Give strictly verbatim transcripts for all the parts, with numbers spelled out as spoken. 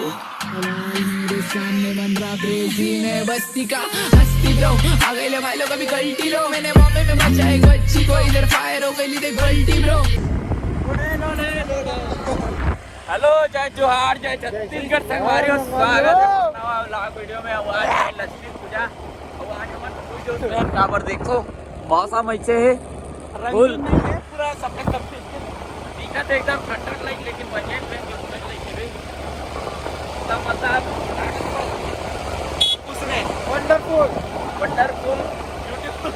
मेरे सामने बन रहा क्रेजी, मैं बस्ती का हस्ती ब्रो। आ गए ले भाई लोग अभी गलती लो, मैंने बॉम्बे में बचा एक बच्ची को, इधर फायर हो गई देख गलती ब्रो। हेलो, जय जोहार, जय छत्तीसगढ़ संगवारी हो, स्वागत है नवा व्लॉग वीडियो में। अब आज है लक्ष्मी पूजा, अब आज हमन पूजो से काबर देखो मौसम ऐसे है, रंगीन फुल। नहीं है, पूरा सफेद सफेद है। दिखत है एकदम ठंडक लाइक, लेकिन बनियान पहन के घूमे लाइक है। एकदम मतलब उसमें वंडरफुल, वंडरफुल, ब्यूटीफुल।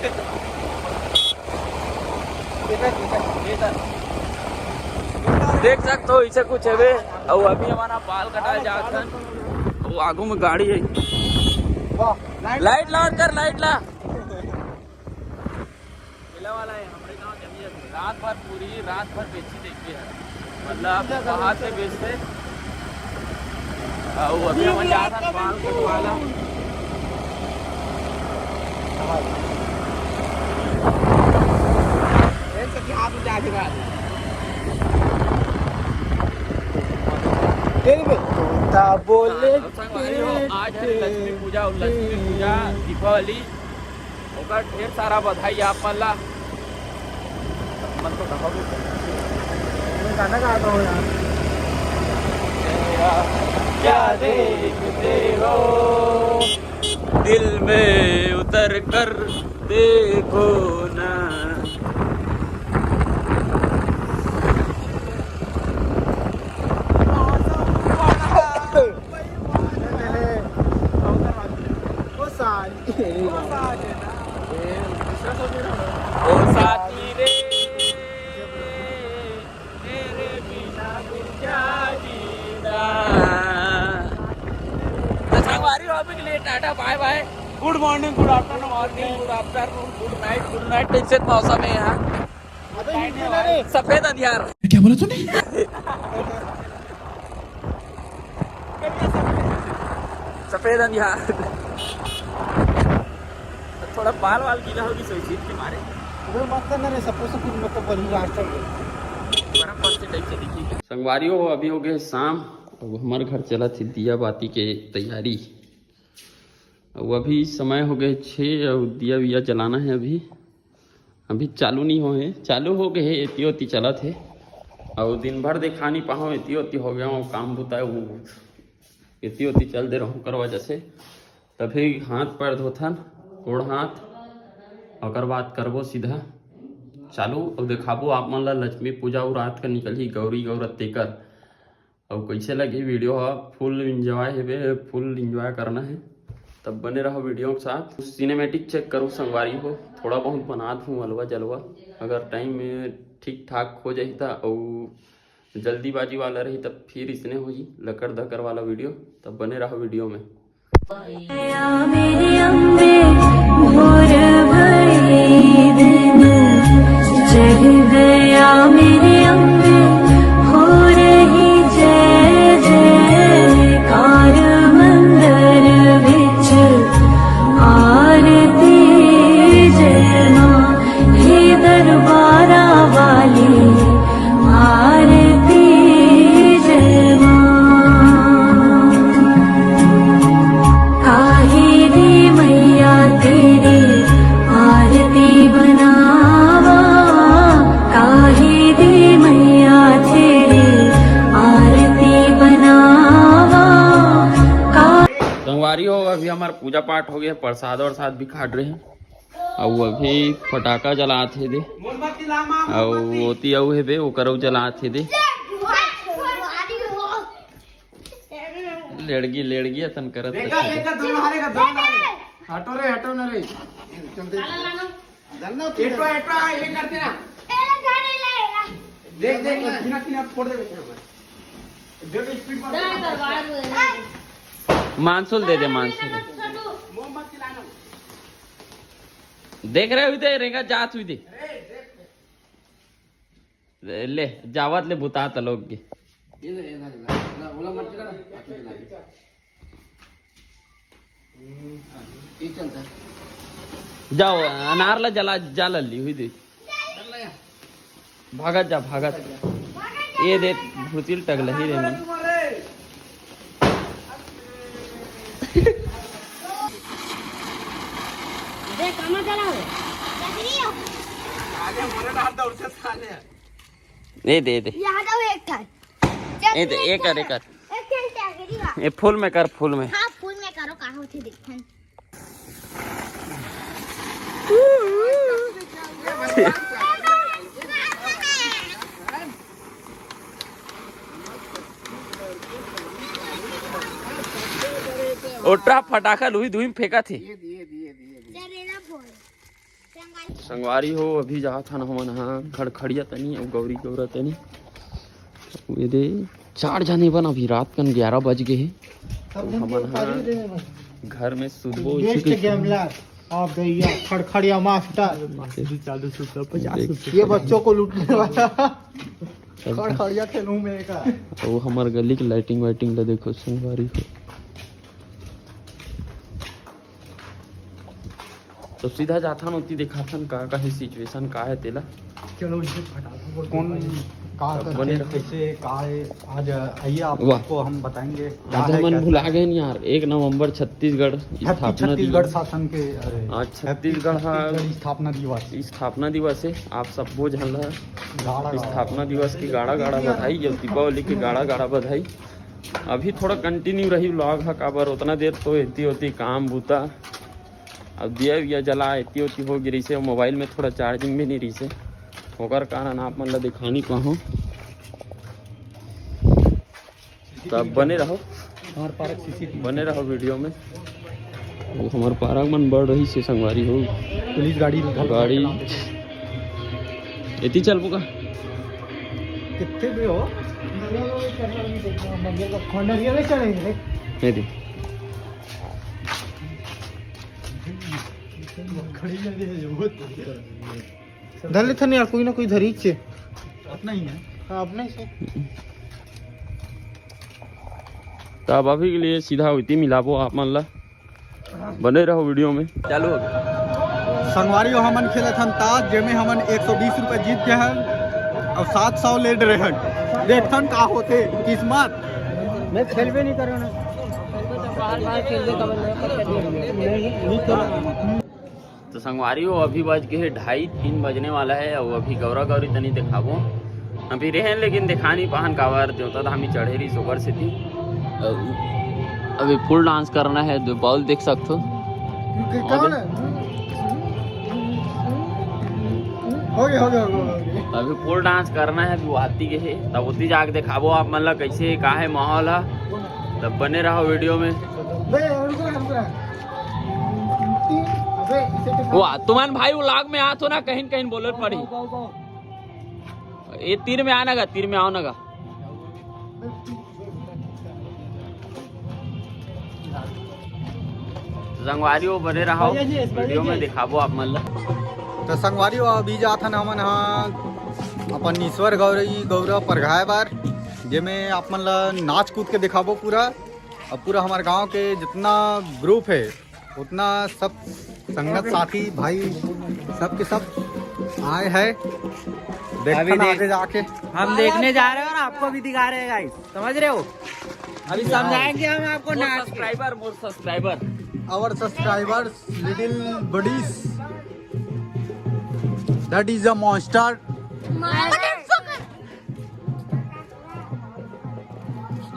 देख सकते हो, इसे कुछ है बे। और अभी हमारा बाल कटाए जात हन। वो आगू में गाड़ी है। लाइट ला और कर, लाइट ला। मेला वाला है हमारे गांव जमीन। रात भर पूरी रात भर बेची देखते हैं, मतलब बाहर से बेचते। और अभी हम जा रहे हैं बाल कटवाला। तोता बोले, हाँ, संगवारी हो, आज है लक्ष्मी पूजा और लक्ष्मी पूजा दीपावली, ओकर ढेर सारा बधाई आप मन ला। मन तो कहा भी मैं गाना गा रहा हूँ यार। क्या देखते हो, दिल में उतर कर देखो ना। वो साली। वो साथी रे, तेरे बिना भी क्या जीना। तो संगवारी हो, अभी के लिए टाटा, बाय बाय, गुड मॉर्निंग, गुड आफ्टरनून, मॉर्निंग, गुड आफ्टरनून, गुड नाइट, गुड नाइट। टेंशन मौसम है यहाँ। अबे हिंदी ना रे। सफेद अंधियार। क्या बोला तूने? सफेद अंधियार। थोड़ा बाल वाल गीला होगी, सोई सीट के मारे। अबे मत करना रे, सब कुछ कुछ मतलब बनी रास्ता। बड़ा फर्स्ट टाइप से दिखी। संगवारी हो, अभी हो गए शाम। अब हमारे घर चला थी दिया बाती के तैयारी। अब अभी समय हो गए छः और दिया विया जलाना है अभी। अभी चालू नहीं हो हे, चालू हो गए हे, एती ओती चलत हे। अउ दिन भर देखा नहीं पाहूँ, एती ओती हो गया हूँ, काम बुता है वो, एती ओती चल दे रहूँ कर वजह से। तभी हाथ पैर धोथन, गोड़ हाथ, ओकर बाद करबो सीधा चालू। अउ देखाबो आप मन ला लक्ष्मी पूजा अउ रात का निकलही गौरी गौरत तेकर। अउ कैसे लगी वीडियो ह, फुल एंजॉय हेबे, फुल एंजॉय करना है, तब बने रहो वीडियो के साथ। सिनेमैटिक चेक करो संगवारी हो, थोड़ा बहुत बनात हूँ अलवा जलवा, अगर टाइम में ठीक ठाक हो जाही त, अउ जल्दीबाजी वाला रही तब फिर इसने होही लकर धकर वाला वीडियो, तब बने रहो वीडियो में। दया मेरे अम्बे, भोर भई दिन, जय दया मेरे अम्बे, हो रही जय जयकार मंदिर विच आरती जय माँ, हे दरबारा वाली आरती जय माँ। काहे दी मैया तेरी आरती बनावा, काहे दी मैया तेरी आरती बनावा। का- संगवारी हो, अभी हमार पूजा पाठ हो गया, प्रसाद वरसाद भी खाट रहे हैं। अउ अभी फटाका जलात हे दे। अउ ओती अउ हे बे, ओकर अउ जलात हे दे। लेड़गी, लेड़गी अतन करत देखा, रथे। देखा, दोनों हारे का, दोनों हारे। हटो रे, हटो ना रे। चल दे। एटो, एटो, ये करते ना। देख, देख, किना, किना फोड़ दे बेटा। देख, स्पीड मार। मानसूल दे दे, मानसूल। मोमबत्ती लाना। देख रहे हुई दे, रेंगा जात हुई दे। ले, जावत ले बुता त लोग के। ये ले, ये ले, ये ले। ना, ओला मत चला, हाथ में चला। ये चलता है। जाओ, अनार ला जला, जा लल्ली हुई दे। भागत जा, भागत। ये दे, भूतिल टगलही रे मन। दे दे। यहाँ दो एक ठन। ये दे, एक कर, एक कर। एक ठन टैगरी बा। ये फुल में कर, फुल में। हाँ, फुल में करो, का होथे देखन। ओटरा फटाका लुई दुई में फेंका थे। संगवारी हो, अभी जात हन हमन हा खड़खड़िया तनी अउ गौरी गौरा तनी। ये दे, चार जने बन, अभी रात कन ग्यारह बज गे हे। तो हमन हा घर में सुतबो इसी के। आप भैया खड़खड़िया मास्टर। चालू सुता, पचास रुपये। ये बच्चों को लूटने वाला। खड़खड़िया खेलूं मैं का। वो हमर गली के लाइटिंग वाइटिंग ला देखो संगवारी हो। तो सीधा जाथन ओती, देखाथन का का हे, सिचुएशन का हे तेला। चलो इसे फटाफट बोल कौन दो भाई। कहाँ तक बने है, रहो। कैसे, कहाँ है, आज आइए वाह। आपको हम बताएंगे क्या आज है, हमन कैसा भुला है। गए यार, एक नवंबर छत्तीसगढ़ हैप्पी स्थापना छत्तीसगढ़ दिवस। शासन के, अरे, आज हैप्पी छत्तीसगढ़ हा छत्तीसगढ़ स्थापना दिवस। स्थापना दिवस है, आप सबो झन ला गाड़ा गाड़ा। स्थापना दिवस की गाड़ा गाड़ा बधाई, जब दीपावली की गाड़ा गाड़ा बधाई। अभी थोड़ा कंटिन्यू रही व्लॉग हा, काबर उतना देर तो एती ओती काम बूता अब दिया विया जला एती ओती हो गे रहिसे, मोबाइल में थोड़ा चार्जिंग भी नहीं रहिसे, ओकर कारण आप मन ला दिखा नहीं पाहूँ। तब बने रहो, हमारे पारक सीसीटीवी। बने रहो वीडियो में। वो हमार पारक मन बढ़ रही से संगवारी हो। पुलिस गाड़ी निकाल गाड़ी। एती चलबो का? कितने भी हो? खंडरिया में चलेंगे। नहीं दी। खड़ी कर दी है जो बहुत। धर लेथन यार, कोई ना कोई धरी छे। अपना ही है। हाँ, अपना ही से। तो अब अभी के लिए सीधा होती मिलाबो आप मन ला। बने रहो वीडियो में। चालू हो गया। संगवारी हो, हमन खेलत हन ताश, जेमे हमन एक सौ बीस रुपए जीत गए हन और सात सौ ले रहे हन। देखथन का होते किस्मत। मैं खेलबे नहीं करो ना। बाहर बाहर खेलबे का बंदा। नहीं, नहीं खेलो। तो संगवारी हो, अभी बज गए हे ढाई, तीन बजने वाला है। और अभी गौरा गौरी तनी दिखाबो, अभी रहेन लेकिन दिखा नहीं पाहन, काबर देवता धामी चढ़े रही ओकर सेती। अभी फुल डांस करना है, जो बॉल देख सकथो। हो गया, हो गया, हो गया, हो गया। अभी फुल डांस करना है, अभी वो आती के हे, तब ओती जाके दिखाबो आप मन ला कैसे का है माहौल है। तब बने रहो वीडियो में। बे, रुको ना, रुको ना। अबे, इसे तो वो तुमन भाई व्लॉग में आत हो ना, कहीं न कहीं बोलत पड़ी। ये तीर में आना गा, तीर में आओ ना गा। संगवारी हो, बने रहो, वीडियो में दिखाबो आप मन ला। तो संगवारी हो, अभी जात हन हमन हा अपन ईश्वर गौरी गौरा परघाए बर, जेमे आप मन ला नाच कूद के दिखाबो पूरा। अब पूरा हमारे गांव के जितना ग्रुप है, उतना सब संगत साथी भाई सब के सब आए हैं। देखते अभी ना देख, आगे जाके। हम देखने जा रहे हैं और आपको भी दिखा रहे हैं गाइस, समझ रहे हो? अभी समझाएंगे हम आपको नाच के। Subscriber, Mor subscriber. Our subscribers, little buddies, that is a monster।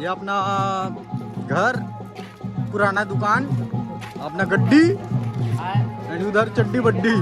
ये अपना घर, पुराना दुकान, अपना गड्डी, and उधर चड्डी बड्डी।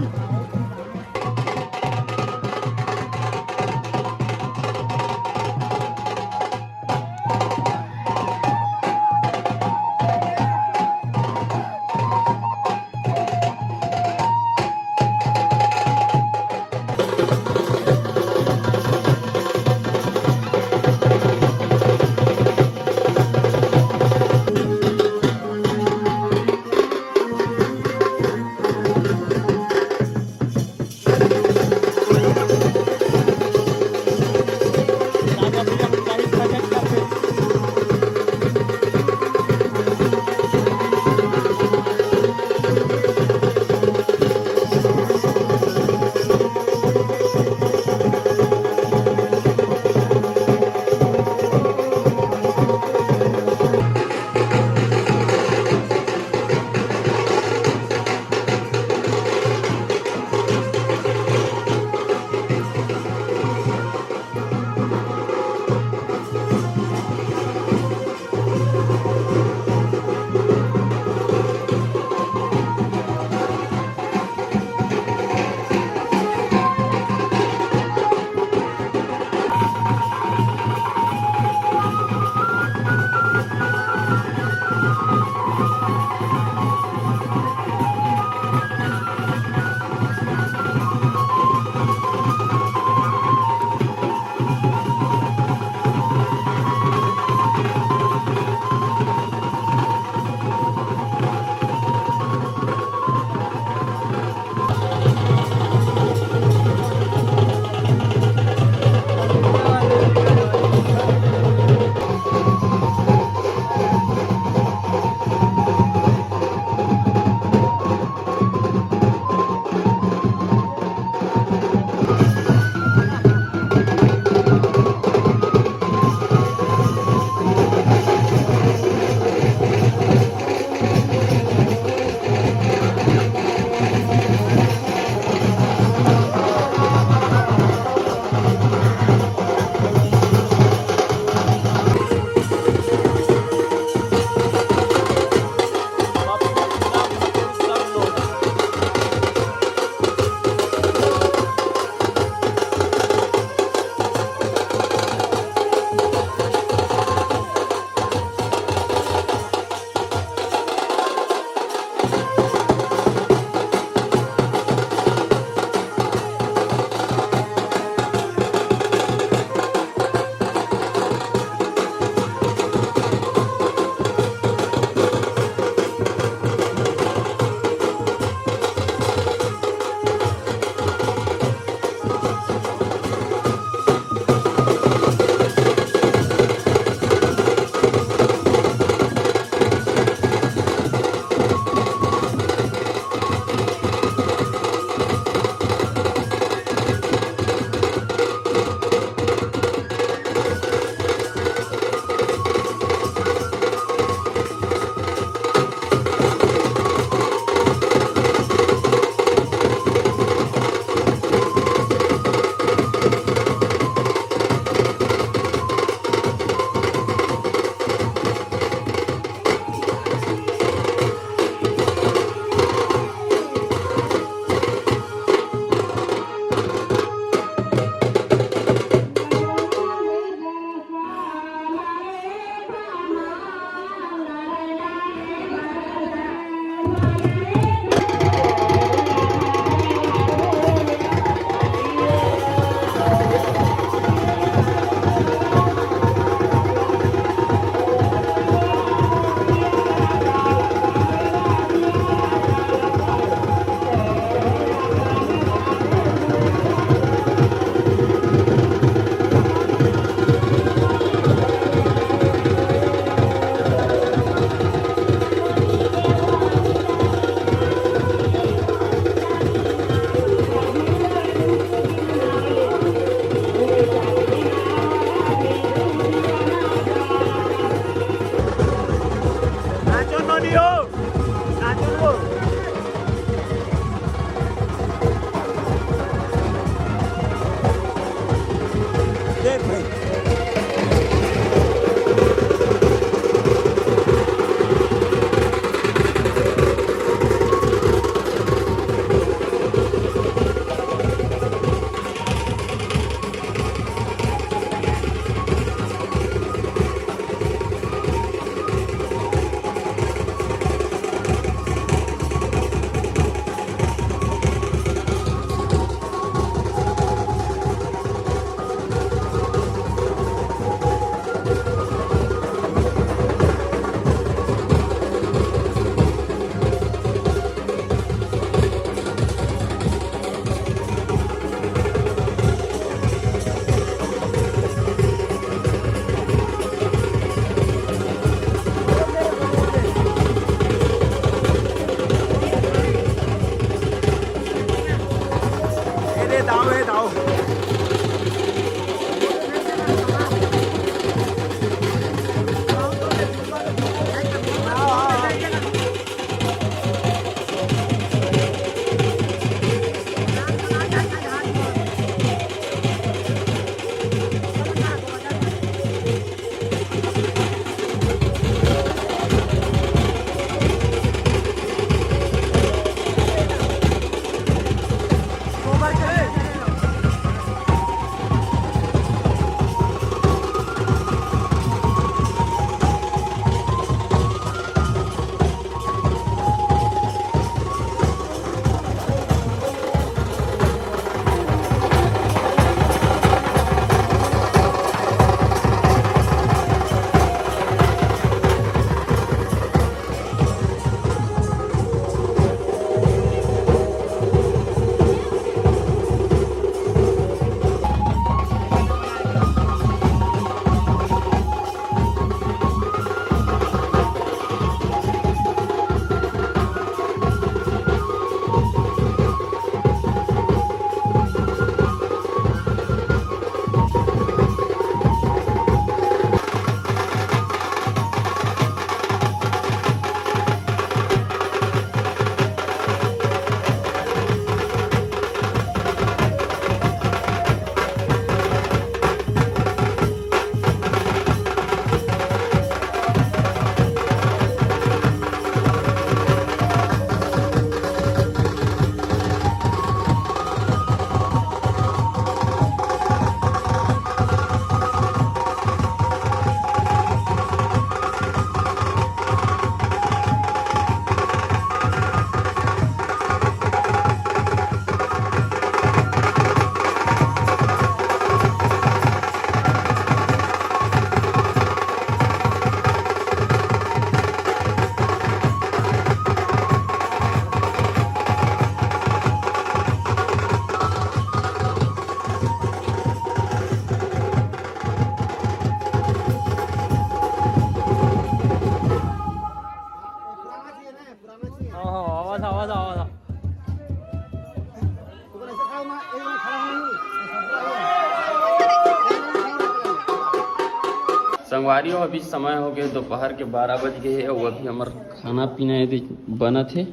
संगवारी हो, अभी समय हो गए दोपहर के बारह बज गए हे, अउ अभी हमर खाना पीना ये दे बनत हे,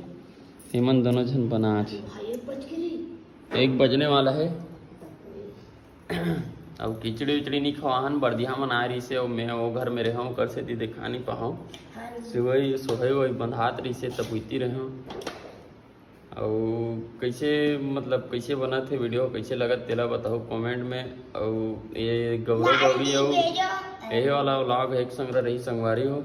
एमन दोनों झन बनात हे। एक बजने वाला हे। अब खिचड़ी उचड़ी नहीं खवाहन, बरदिहा मन आए रहिसे, अउ मैं वो घर में रहूँ, ओकर सेती देखा नहीं पाहूँ। सुबह सोहे वही बंधात रहिसे, तब उइती रहूँ। अउ कैसे, मतलब, कैसे बनत हे वीडियो, कैसे लगत, तेला बताओ कमेंट में। अउ ये गौरव गौरी अउ यही वाला व्लॉग एक संग रही संगवारी हो,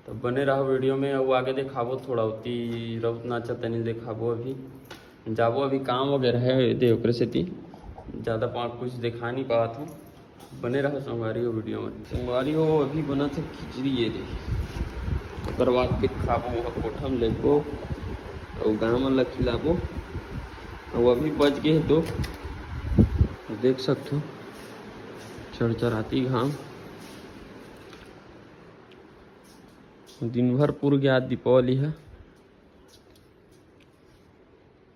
तो बने रहो वीडियो में। अउ आगे देखाबो, थोड़ा उती रउत नाचा तनी देखाबो। अभी जाबो, अभी काम वगैरह है दे, ओकरे सेती ज़्यादा पा-, कुछ देखा नहीं पावत हूँ। बने रहो संगवारी हो वीडियो में। संगवारी हो, अभी बनत हे खिचड़ी, ये दे, ओकर बाद फिर खाबो, वह कोठा में लेबो अउ गाय मन ला खिलाबो। अउ अभी बज गए हे दो, देख सकथो चरचराती घाम। दिन भर पुर गया दीपावली है।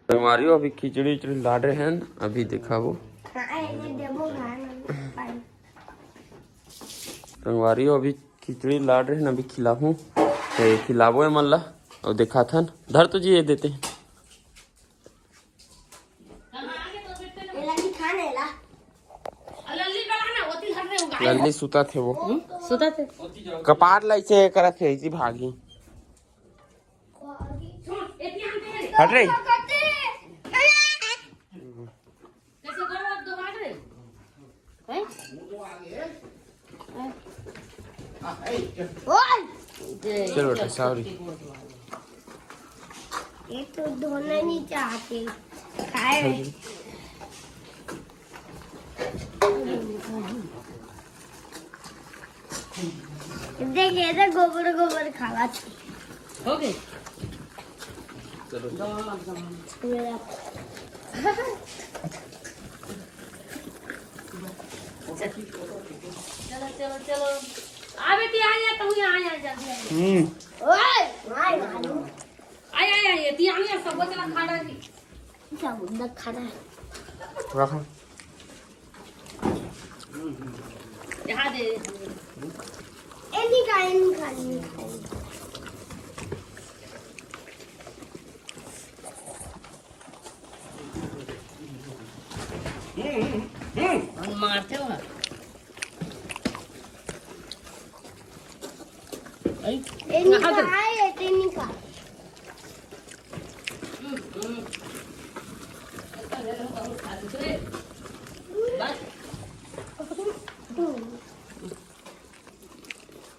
संगवारी हो, अभी खिचड़ी उचड़ी लाड़ रहे हैं, अभी देखाबो। संगवारी हो, अभी खिचड़ी लाड़ रहे हैं, अभी खिलाहूँ, ए, खिलाबो एमन ला। अउ देखाथन, धर तो जी, ये देते हैं। लल्ली सुता थे वो। सुता थे। कपार ला ऐसे करत हे, ऐसे भागी। हट रे। हैं? ओए! चल बेटा, सॉरी। ये तो धोना नहीं चाहते, खाए। देखिए, तो गोबर गोबर खावा थे। हो गए। चलो। चलो, चलो, चलो। आ बेटी, आ जा, तू यहाँ आ जा, जल्दी आ जा। हम्म। ओए, मार मारू। आ, आ, आ, ये ती आ, आ, सब चला खा रहा जी। सब उधर खा रहा है। रखा। यहाँ दे। ए, नहीं खा, नहीं खा, नहीं खा। मारते हो। ए, नहीं खा, ए, नहीं खा।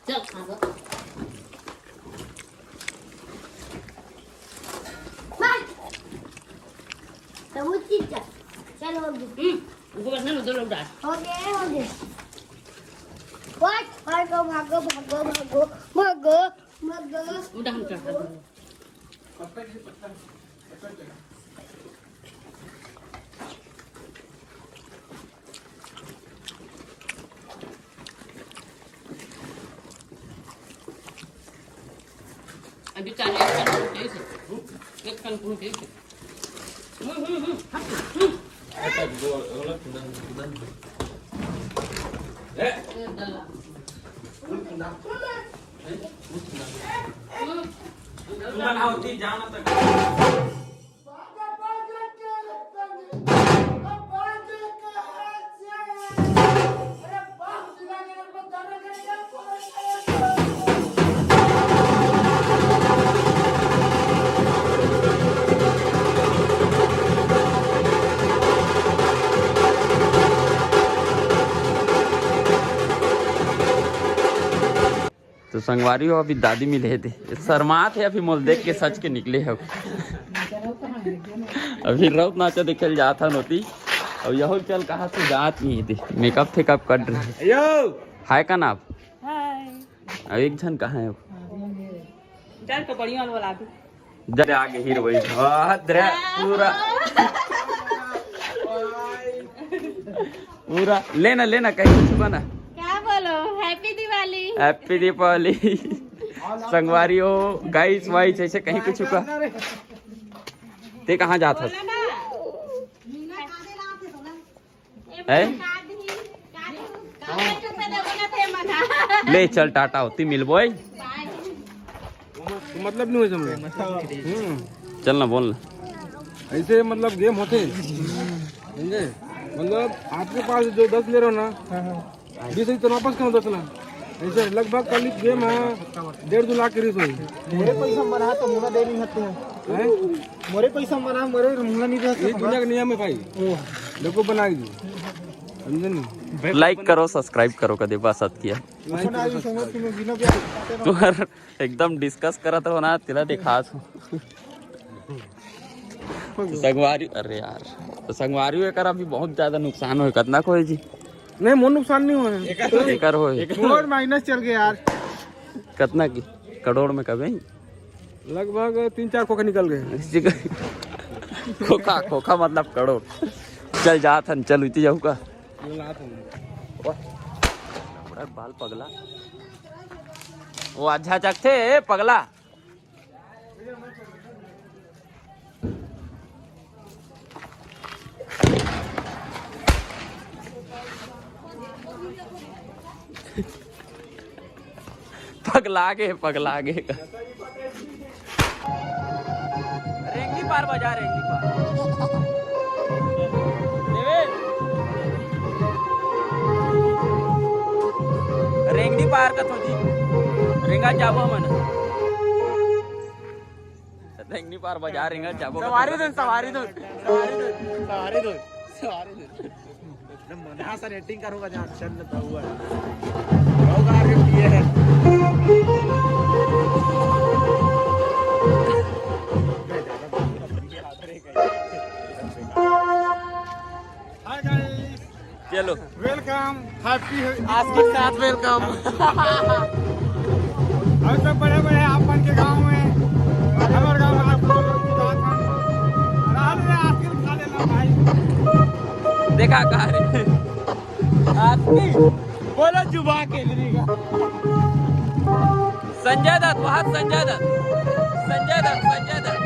चल, खा लो। बाय। तो वो चीज चल। चल, हो गया। हम्म, उनको बस ना दो लोग डाल। हो गया, हो गया। भागो, भागो, भागो, भागो, भागो, भागो। उड़ा हम चढ़ा दो। अभी चार एक कन पूरी चाहिए। एक कन पूरी चाहिए। हम्म, हम्म, हम्म, हट, हम्म। तो संगवारी हो, अभी दादी मिले हे दे, शर्मात हे, अभी मोल देख के सच के निकले हे। अभी रउत नाचा देखे ल जात हन ओती, अउ यहू चल कहा से जात नहीं हे दे, मेकअप थेकअप कर रहे। हाय का नाप? हाय। अउ एक झन कहाँ हे? चल तो बढ़िया वाला ला दे। जब आगे हीरोइन। वाह, दरे, पूरा, पूरा। लेना, लेना, कहीं कुछ बना। क्या बोलो? Happy Diwali। Happy Diwali। संगवारी हो, गाइस वाइस, ऐसे कहीं कुछ का। ते कहाँ जात हस? बोला ना। हैं? हैं? काहे चुप है, देखो ना, ते मना। ले चल टाटा, होती मिलबो। तो मतलब नहीं हुई समझे। हम्म। चल ना, बोल ना। ऐसे मतलब गेम होते, समझे? मतलब आपके पास जो दस ले रहे हो ना, बीस ही तो वापस करो दस ना। ऐसे लगभग कल गेम है, डेढ़ दो लाख के रीस हुई। मोरे पैसा मना तो मुना दे नहीं सकते हैं। हैं? मोरे पैसा मना, मोरे मुना नहीं दे सकते। ये दुनिया का नियम है भाई। देखो बना के दी, समझे नहीं? लाइक करो, सब्सक्राइब करो, कदे बस अत किया। तुम्हार एकदम डिस्कस करत हो ना, तेला दिखात हो। तो संगवारी, अरे यार, तो संगवारी एकर अभी बहुत ज्यादा नुकसान होए। कतना को होए जी? नहीं, मोर नुकसान नहीं होए। एकर होए। मोर माइनस चल गया यार। कतना की? करोड़ में कबे? लगभग तीन चार खोखा निकल गए। खोखा, खोखा मतलब करोड़। चल जात हन, चल उती जाऊ का? बाल पगला, वो अच्छा चकथे ए पगला। पगला गे, पगला गे। रेंगनी पार बजा, रेंगनी पार। देवेन। रेंगनी पार कथो जी। रेंगा जाबो हमन। रेंगनी पार बजा, रेंगा जाबो। सवारी दो, सवारी दो, सवारी दो, सवारी दो, सवारी दो। एकदम मजा सा rating करूंगा जहाँ चंद हुआ है। लोग आ रहे हैं, ये है। Hi guys, चलो। Welcome, happy। आज के साथ welcome। हम सब बड़े बड़े आप बन के गाँव में, हमारे गाँव में आप लोग की बात है। राहुल ने आजकल खा लेना भाई। देखा कहा रे। आपकी बोलो जुबा के लिए का। संजय दत्त, वहाँ संजय दत्त, संजय दत्त, संजय दत्त।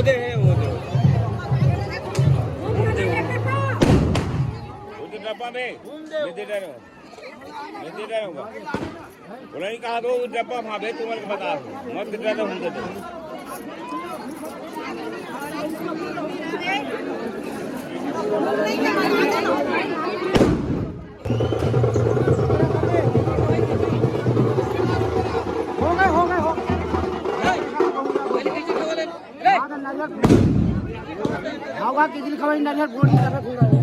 दे हे, वो दे। वो दे, वो दे। वो दे डब्बा में। मैं दे रहा हूँ। मैं दे रहा हूँ। बोला नहीं कहा दो डब्बा भावे तुम्हारे बता दो। मत दे दो, हम दे दो। हो गए, हो गए, हो गए। हाँ, तो नारियल, हाँ, वहाँ किडनी खवाई, नारियल फोड़ के तबे घूम रहा है।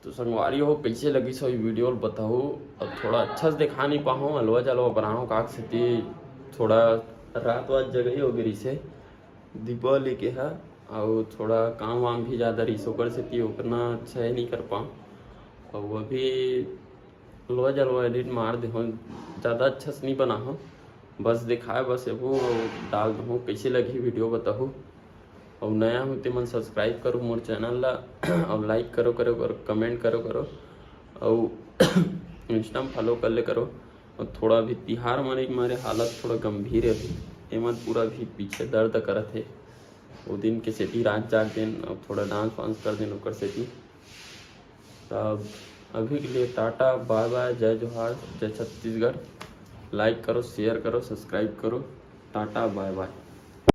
तो संगवारी हो, कइसे लगिस हो ये वीडियो ल बताहू। अब थोड़ा अच्छा से देखा नहीं पाहूँ, अलवा जलवा बनाहूँ काक सेती, थोड़ा रात वात जगही हो गे रहिसे दीपावली के हा, अउ थोड़ा काम वाम भी ज़्यादा रहिस, ओकर सेती ओतना अच्छा ही नहीं कर पाऊँ। अउ अभी अलवा जलवा एडिट मार देहूँ, ज़्यादा अच्छा से नहीं बनाहूँ, बस दिखाए बस एहू डाल देहूँ। कइसे लगही वीडियो बताहू। अउ नया हो ते मन सब्सक्राइब करो मोर चैनल ला, अउ लाइक करो करो करो, कमेंट करो करो, अउ इंस्टा में फॉलो कर ले करो। अउ थोड़ा भी तिहार मने के मारे हालत थोड़ा गंभीर है अभी, एमन पूरा भी पीछे दर्द करत हे। वो दिन के सेती रात जाग देन, अब थोड़ा डांस वांस कर देन ओकर सेती। तब अभी के लिए टाटा, बाय बाय, जय जोहार, जय छत्तीसगढ़। लाइक करो, शेयर करो, सब्सक्राइब करो। टाटा, बाय बाय।